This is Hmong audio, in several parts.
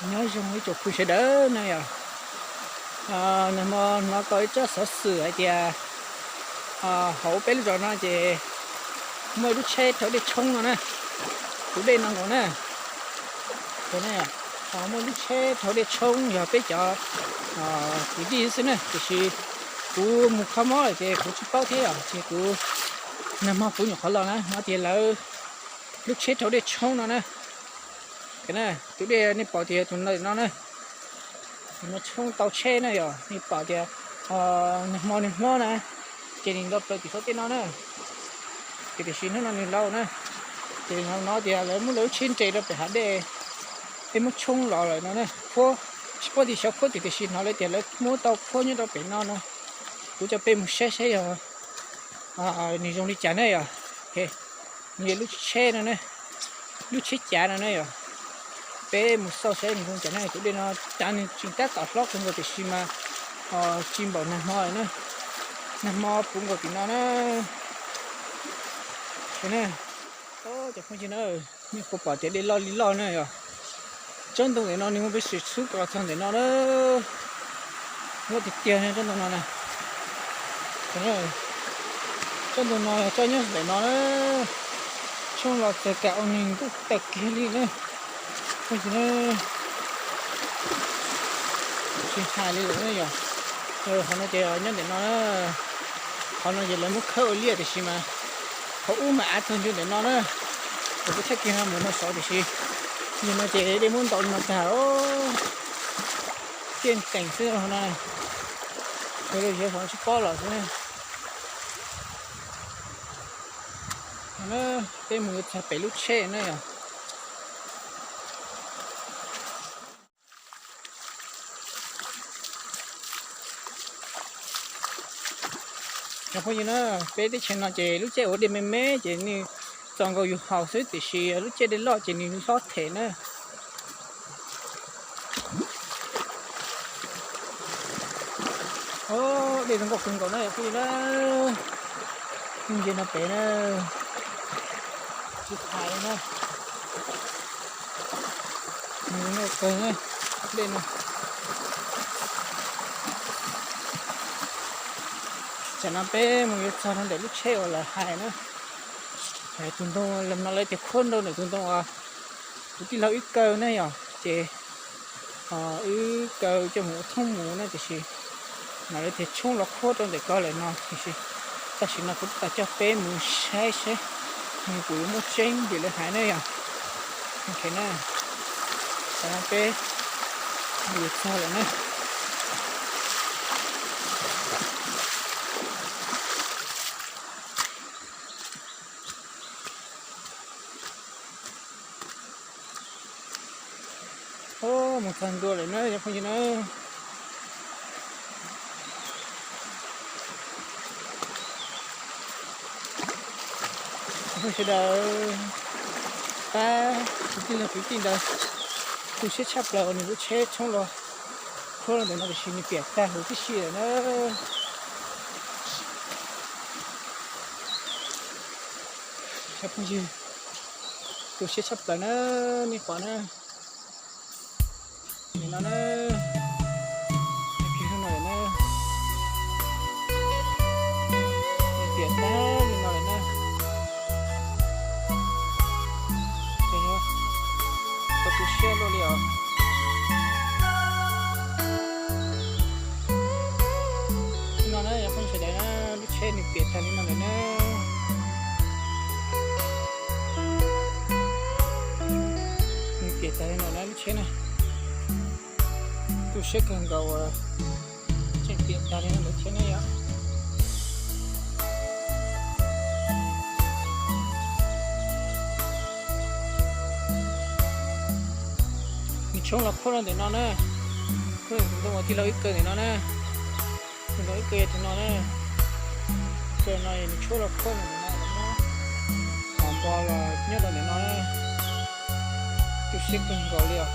Nyob zoo ib tsoom phooj ywg sawv daws na yom. Nag hmo hnov tau ib tsab xov xwm hais tias hauv peb lub zos no ces muaj lub tsheb rhaub dej tshoob no na, tus dej no nkaus na. Muaj lub tsheb rhaub dej tshoob yog peb cov kwv tij xwb na, tiam sis kuv mus kho mob lawm ces kuv tsis paub thiab yom, ces kuv nag hmo kuv nyuam qhuav los na hnov tias lawv lub tsheb rhaub dej tshoob no na. Tus dej nej pom tias tus ntawm no na, tus no tshoob tau tsheb na yom, nej pom tias nag hmo nws hlob na, ces nws nto plaws tim xov tej no na. Ces tiam sis hnub no nws laus na, ces hnov tias lawv muab lawv lub tsheb nres rau pem hav dej, es muab tshoob los lawm no na. Khuab, tsis paub tias xyov khuab twg tiam sis hnov lawv tias lawv muab tau khuab nyob rau pem no no. Kuv coj peb mus saib saib yog nws zoo li cas na yom. Nws yog lub tsheb no na, lub tsheb cav no na yom. Peb mus xauj saib nws zoo cas na. Tus dej no cav nws tseem tab tom hlob kawg nkaus tiam sis mas tsis npaum nag hmo na, nag hmo puv nkaus tim no na. Cov phooj ywg na, nej puas pom tias dej loj li loj na yom. Tsob ntoo ntawm no nws muaj pes tsawg xub los txog ntawm no na. Loj tiag tiag tsob ntoo no na. Tsob ntoo no tsob nyob ntawm no na, tshoob los txog kam ua neeg ntuj tawm kiag li na. Phooj ywg na, tsis hais li lawm na yom. Qhov no ces nyob ntawm no na, qhov no ces lawv muab khawb ua liaj tiam sis mas qhov ub mas av txog ntua ntawm no na. Kuv thiaj kiag no mus no saud tiam sis yog no ces dej muab ntaus li no tag, tiaj ntees xwb no. Yog li yog qhov tsis paub los xwb na. Peb mus yuav txog pem lub tsheb na yom. Cov phooj ywg na, peb teb chaws no ces lub caij ua dej me me ces nws txaus nkaus yus haus xwb tiam sis lub caij dej loj ces nws hlob them na. Dej zoo nkauj kawg nkaus na yom phooj ywg na. Nce no pem na, tsis hais na. Dej no. Tsam no peb mus yuav txog rau ntawm lub tsheb uas lawv hais na. Tus ntoo no lawv tias khuab nrau ntawm tus ntoo uas kuv tij laug wb kaw na yom, ces wb kaw coj mus ua thoob mus na tiam sis mas lawv tias tshoob los khuab rau ntawm ko lawm no tiam sis tam sim no kuv tab tom coj peb mus saib saib nws puas yuav muaj tseeb li lawv hais na yom. Ok na, tam no peb mus yuav txog lawm na. Mus txog ntua lawm na cov phooj ywg na. Cov phooj ywg sawv daws, pab tus tij laug kwv tij ntawd tu siab tshaj plaws uas nws lub tsheb tshoob los khuab los ntawm no tiam sis nws piam tag huv tib si lawm na. Cov phooj ywg, tu siab tshaj plaws na, nej pom na. Nim no na, no na, nws piam tag li no lawm na. Txaus tu siab luaj li os. Li no na cov phooj ywg sawv daws na, lub tsheb nws piam tag li no lawm na. Nws piam tag li no na lub tsheb na. Tu siab kawg nkaus uas tseem piam tag li no lawm thiab ne yom. Nws tshoob los khuab rau ntawm no na, tus ntoo uas tij laug wb kaw ntawm no na, tus ntoo wb kaw yog tus no na, tus no nws tshoob los khuab ntawm no, qhov npo los nyob rau ntawm no na, tu siab kawg nkaus li os.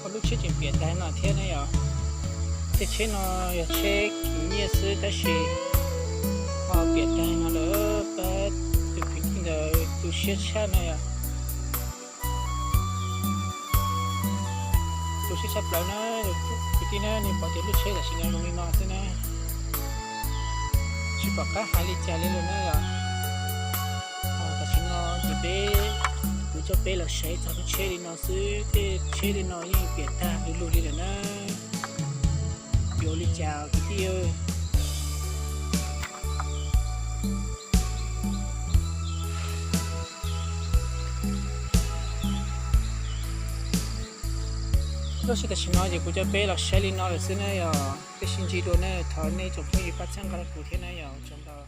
Ua lub tsheb tseem piam tag no thiab ne yom. Tej tsheb no yog tsheb khwv nyiaj xwb tab sis ho piam tag no lawm, pab tus kwv tij ntawd tu Tu siab tshaj na yom. Tu siab tshaj plaws na. Kwv tij na, nej pom tias lub tsheb tam sim no zoo li no xwb na, tsis pom qab hais li cas li lawm na yom. Tam sim no ces peb, kuv coj peb los saib txog lub tsheb li no xwb, tej tsheb li no yeej piam tag lug lug li lawm na. Yuav ua li cas kwv tij? Lub sij tam sim no ces kuv coj peb los saib li no lawm xwb na yom. Peb sib ntsib dua na, thov nej tsoom phooj ywg pab txhawb nqa rau kuv thiab na yom. Ua tsaug ntau.